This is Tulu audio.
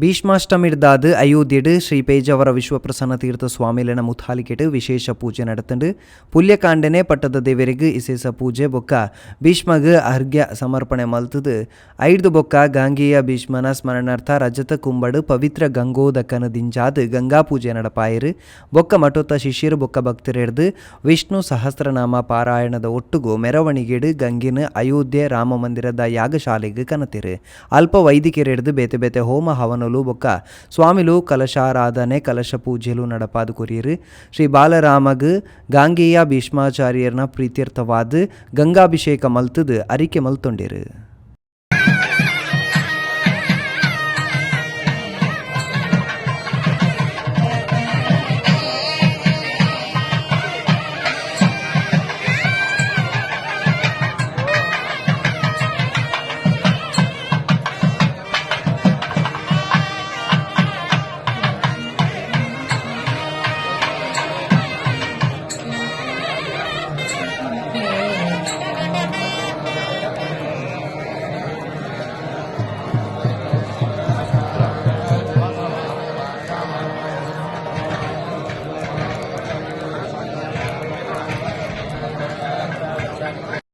ಭೀಷ್ಮಾಷ್ಟಮಿಡ್ದಾದ್ ಅಯೋಧ್ಯೆಡ್ ಶ್ರೀ ಪೇಜಾವರ ವಿಶ್ವಪ್ರಸನ್ನ ತೀರ್ಥ ಸ್ವಾಮಿಲೆನ ಮುತಾಲಿಕೆಡ್ ವಿಶೇಷ ಪೂಜೆ ನಡತ್ಂಡ್. ಪುಲ್ಯಕಾಂಡೆನೆ ಪಟ್ಟದ ದೇವೆರೆಗ್ ಇಸೇಸ ಪೂಜೆ ಬೊಕ್ಕ ಭೀಷ್ಮಗ್ ಅರ್ಘ್ಯ ಸಮರ್ಪಣೆ ಮಲ್ತ್ ದ್, ಐರ್ದ್ ಬೊಕ್ಕ ಗಾಂಗೇಯ ಭೀಷ್ಮನ ಸ್ಮರಣಾರ್ಥ ರಜತ ಕುಂಭಡ್ ಪವಿತ್ರ ಗಂಗೋದಕನ್ ದಿಂಜಾದ್ ಗಂಗಾಪೂಜೆ ನಡಪಾಯೆರ್. ಬೊಕ್ಕ ಮಠೊತ ಶಿಷ್ಯೆರ್ ಬೊಕ್ಕ ಭಕ್ತೆರೆರ್ದ್ ವಿಷ್ಣು ಸಹಸ್ರನಾಮ ಪಾರಾಯಣದ ಒಟ್ಟುಗು ಮೆರವಣಿಗೆಡ್ ಗಂಗೆನ್ ಅಯೋಧ್ಯೆ ರಾಮ ಮಂದಿರದ ಯಾಗಶಾಲೆಗ್ ಕನತೆರ್. ಅಲ್ಪ ವೈದಿಕೆರೆರ್ದ್ ಬೇತೆ ಬೇತೆ ಹೋಮ ಹವನೊಲು ಬೊಕ್ಕ ಸ್ವಾಮಿಲು ಕಲಶಾರಾಧನೆ, ಕಲಶ ಪೂಜೆಲು ನಡಪಾದ್ ಕೊರಿಯೆರ್. ಶ್ರೀ ಬಾಲರಾಮಗ್ ಗಾಂಗೇಯ ಭೀಷ್ಮಾಚಾರ್ಯೆರ್ನ ಪ್ರೀತ್ಯರ್ಥವಾದ್ ಗಂಗಾಭಿಷೇಕ ಮಲ್ತ್ ದ್ ಅರಿಕೆ ಮಲ್ತೊಂಡೆರ್.